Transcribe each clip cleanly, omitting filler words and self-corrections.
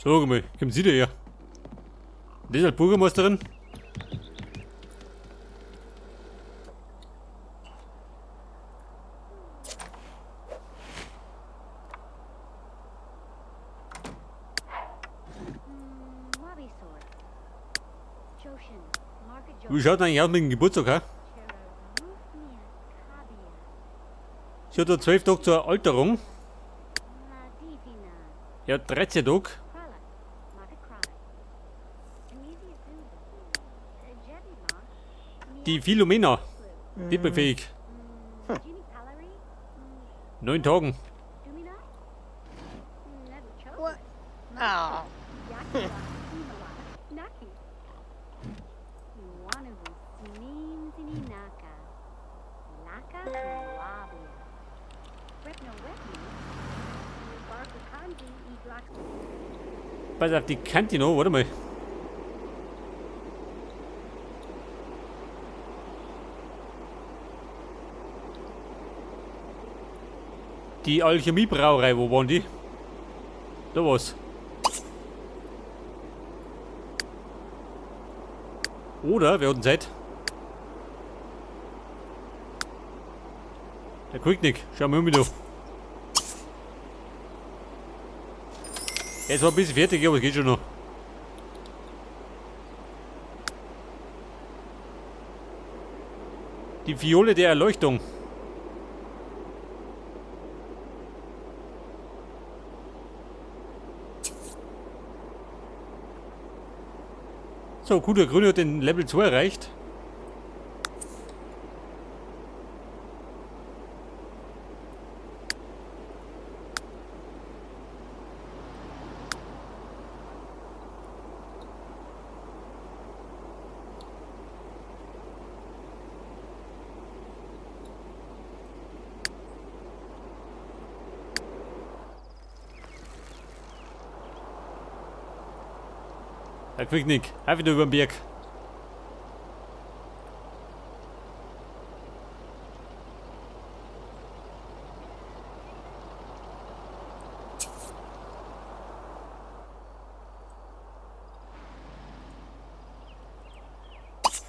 Sag mal, kommt sie da her? Das ist halt Bürgermeisterin? Wie schaut denn eigentlich aus mit dem Geburtstag, hä? Sie hat da 12 Tage zur Alterung. Ja, 13 Tage. Die Philomena. Befähig. 9 Tagen. Pass auf, die Kantine, warte mal. Die Alchemiebrauerei, wo waren die? Da war's. Oder, wer hat denn Zeit? Der Quicknick, schau mal wieder. Er ist zwar ein bisschen fertig, aber es geht schon noch. Die Fiole der Erleuchtung. So, gut, der Grüne hat den Level 2 erreicht. Der Quicknick, einfach wieder über den Berg.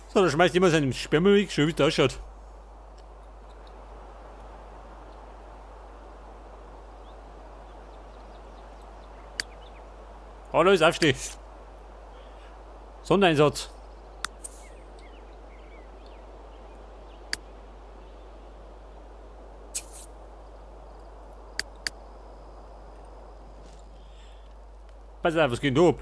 So, da schmeißt jemand seinen Sperrmüll weg, schön wie es da ausschaut. Hallo, ist aufstehen. Sondereinsatz. Pass auf, was geht denn da ab?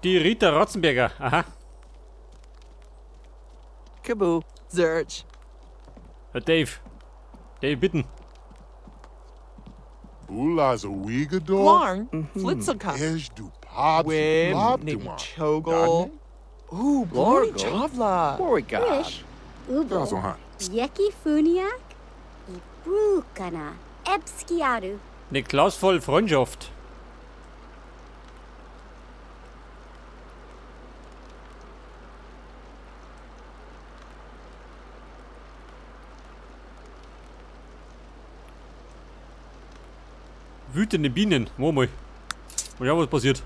Die Rita Ratzenberger, aha. Kaboo, Zurch. Herr Dave. Dave, bitten. Ulazawigador. Larn, Flitzelka. Ej du Pabs. Wib, Nick Chogel. Ooh, Blorny Chavla. Wish, Ubel, Yeki Funiak, Ibrukana, Ebskiaru. Eine Glas voll Freundschaft. Wütende Bienen. Mo mal. Mal schauen, was passiert.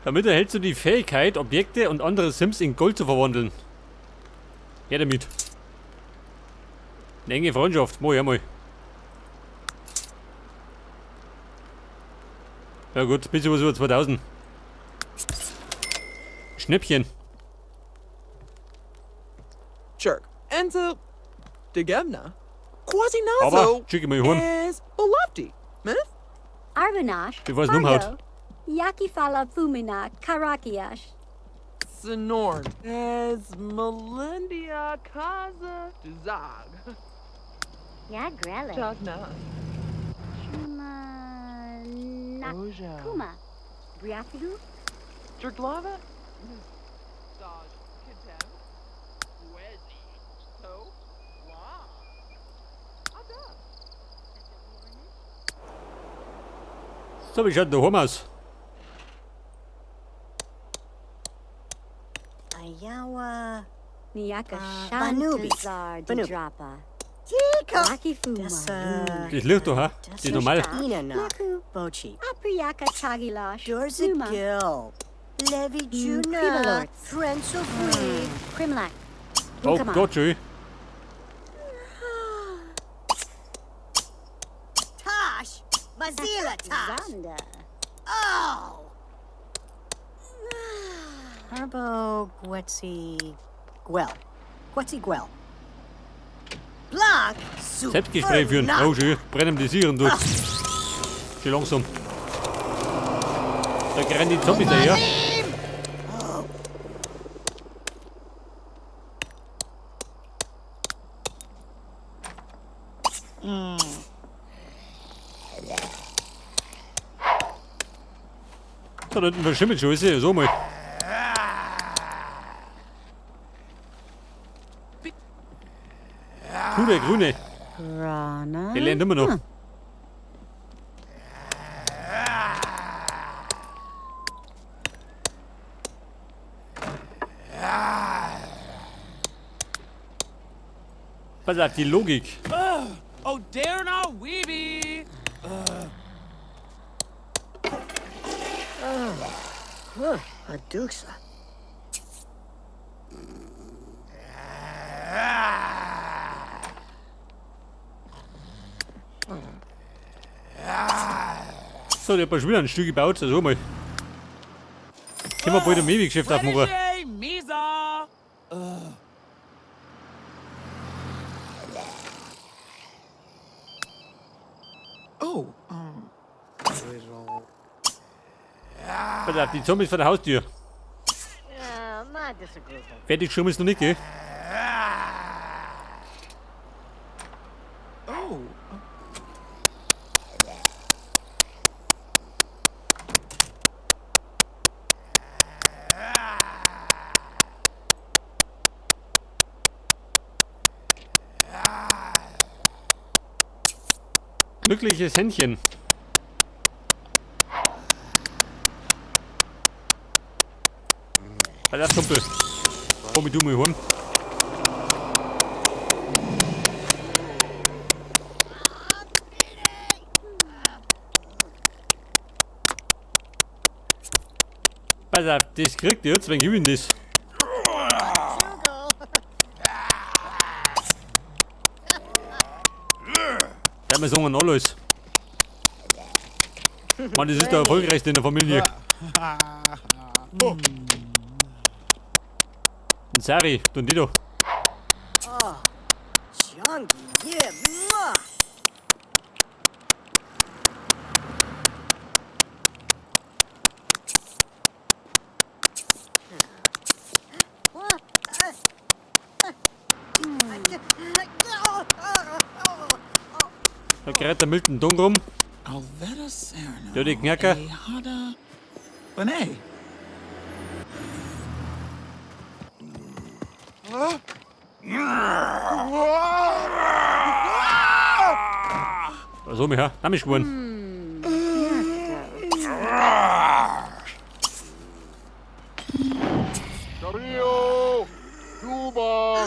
Damit erhältst du die Fähigkeit, Objekte und andere Sims in Gold zu verwandeln. Her damit. Eine enge Freundschaft. Mo, ja mal. Ja gut, bisschen was über 2000. Schnäppchen. Jerk. Enzo Degemna. Quasinazo. Aber schick ihn mal heim. Is Olafti. Mith? Arvanash, Bevor es umhaut. Yakifala Fumina, Karakiash. Sonorn. Es Melindia Kaza Zag. Yagrele. Jagna. Chuma Oja. Nakuma. Briatigu? Jerglava? Dodge. Kitem. Wezi. To. Wa. So, wie schaut denn daheim aus? Ayawa. Niyaka Banubi. Shantazar Banubi. Didrapa. Tika. Laki Fuma. Dessa. Das liegt doch, ha? Das ist normal. Inana. Naku. Bochi. Apriyaka Chagilash. Numa. Dorzagil. Levi Juna. Kribalorts. Trensofui. Krimlak. Oh Gott, schön. Tosh. Mazila Tosh. Zanda. Oh. Harbo Gwetzi Gwel. Gwetzi Gwel. Blanc. Selbstgespräch führen. Oh, schön. Brennen die Sieren durch. Schön langsam. Da rennen die Zombies daher. Da hinten verschimmelt schon, ist ja so mal. Puh, der Grüne. Rana. Der lernt immer noch. Pass auf, die Logik. Oh, Derna Weeby. Aduxa. So, der hat schon wieder ein Stück gebaut. Also mal. Können wir bald ein Babygeschäft aufmachen. Protege Misa. Oh, Pass auf, die Zombies vor der Haustür. Fertig geschrieben ist noch nicht, gell? oh. Glückliches Händchen. Pass auf, Kumpel. Komm, du mal heim. Pass auf, das kriegt ihr jetzt, wenn ich das. Der hat mir sagen alles. Mann, das ist der erfolgreichste in der Familie. Ein Sari, tun die doch. Junkie, yeah. Mwah. Da gerät der Milton Dong rum. Alveda Serna. Ja, die Knacker. Ehada Bene. So, mich, ha? Nimm mich geworden. Dario! Duba!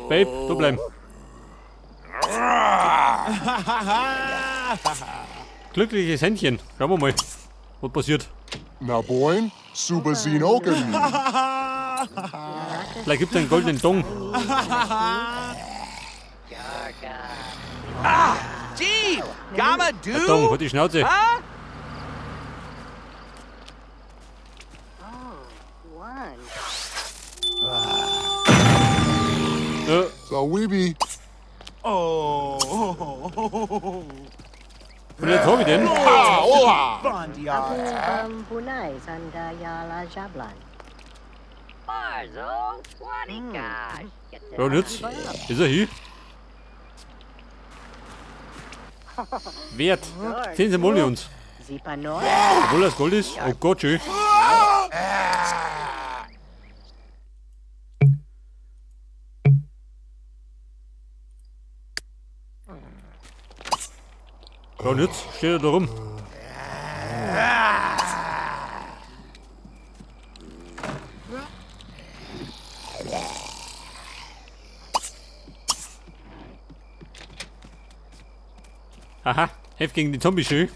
Babe, du bleib. Glückliches Händchen. Schauen wir mal, was passiert. Na boin, Subazinoken. Vielleicht gibt's einen goldenen Dong. Gee, Gamma Der Dong, Do. halt die Schnauze. Huh? One. Ja, Sawibi. Oh. und jetzt hab ich den. Ah, oha! Bondia. Bunai Sandayala Jablan. Ja, und jetzt ist er hier. Wert. 10 Simoleons. Zipanor. Obwohl das Gold ist. Oh Gott, schön. Ja, und jetzt steht er da rum. Aha, helft gegen die Zombies, schön.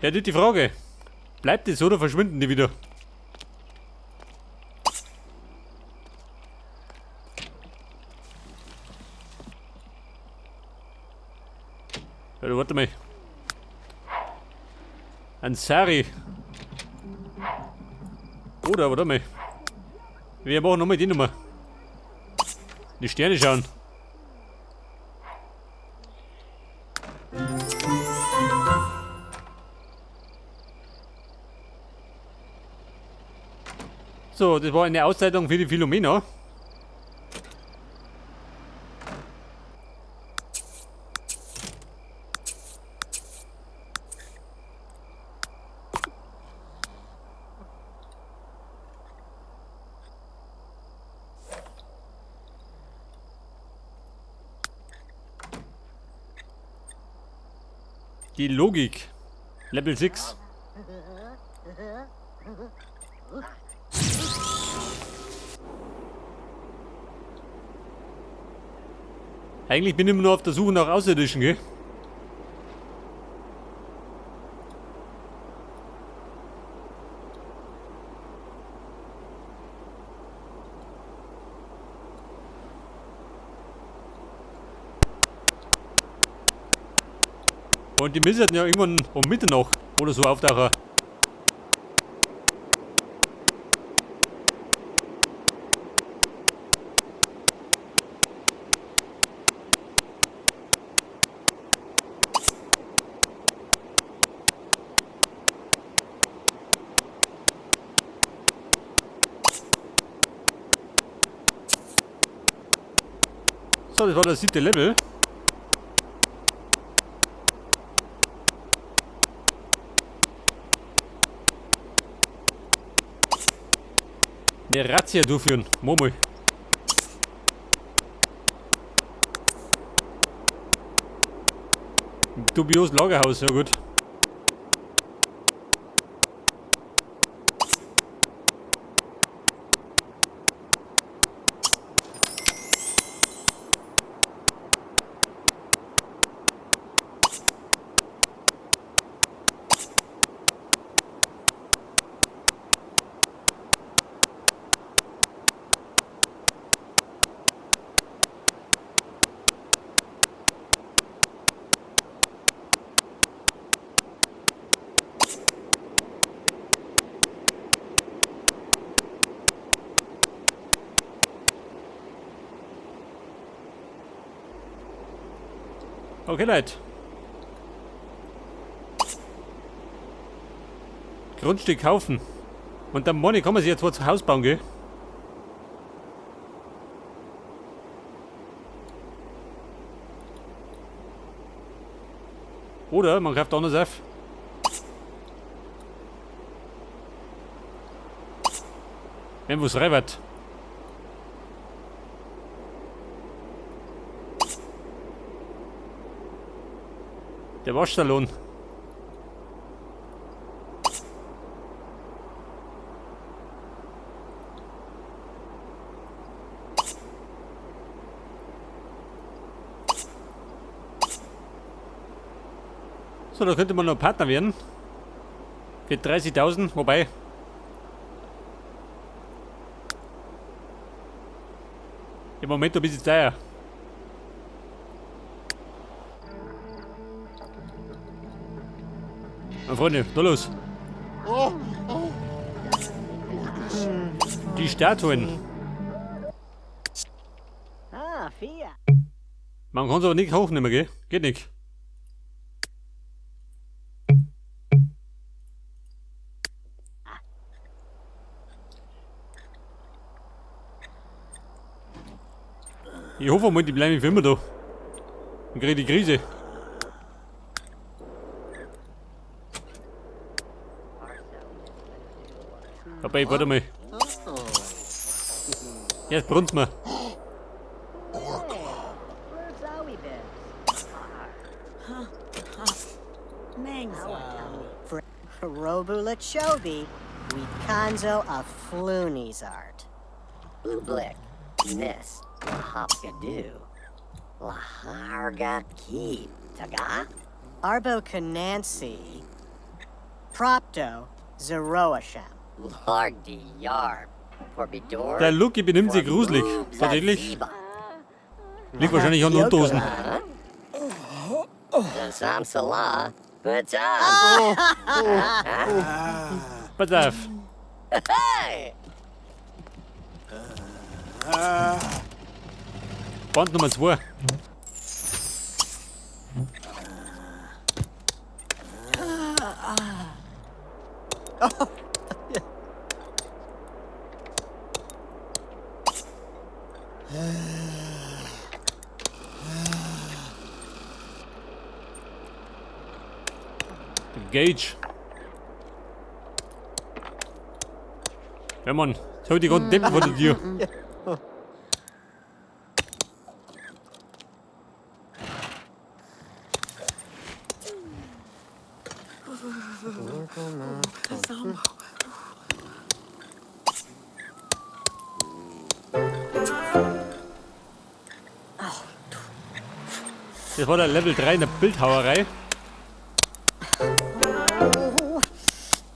Ja, das ist die Frage. Bleibt es oder verschwinden die wieder? Ja, warte mal. Ansari. Oder, warte mal. Wir machen nochmal die Nummer. Die Sterne schauen. So, das war eine Ausleitung für die Philomena. Die Logik. Level 6. Eigentlich bin ich immer nur auf der Suche nach Außerirdischen, gell? Und die müssen ja irgendwann um Mitternacht oder so auftauchen. So, das war das 7. Level. Eine Razzia durchführen. Murmel. Dubios Lagerhaus, ja gut. Okay, Leute. Grundstück kaufen. Und dann morgen kann man sich jetzt was zu Haus bauen, gell? Oder man kauft anders auf. Wenn was frei wird. Der Waschsalon. So, da könnte man noch Partner werden. Für 30.000, wobei. Im Moment ein bisschen teuer. Na Freunde, da los. Die Statuen. Man kann es aber nicht hochnehmen, gell? Geht nicht. Ich hoffe mal, die bleiben für immer da. Dann krieg ich die Krise. Wobei, warte mal. Jetzt brunnt's mir. Awatami. Robula Chobi. Wikanzo Aflunizart. Blue Blick. Nis. Hopkadoo. Laharga Keep. Taga? Arbo Kanansi. Propto Zeroasham. Lardi Yarb. Porbidor. Der Lucky benimmt sich gruselig. Tatsächlich. Liegt wahrscheinlich an den Unterhosen. Samsala. Batam. Pass auf. Hey! Band Nummer 2. Gage. Ja Mann, jetzt hab ich die ganzen Deppen vor der Tür. Das war der Level 3 in der Bildhauerei.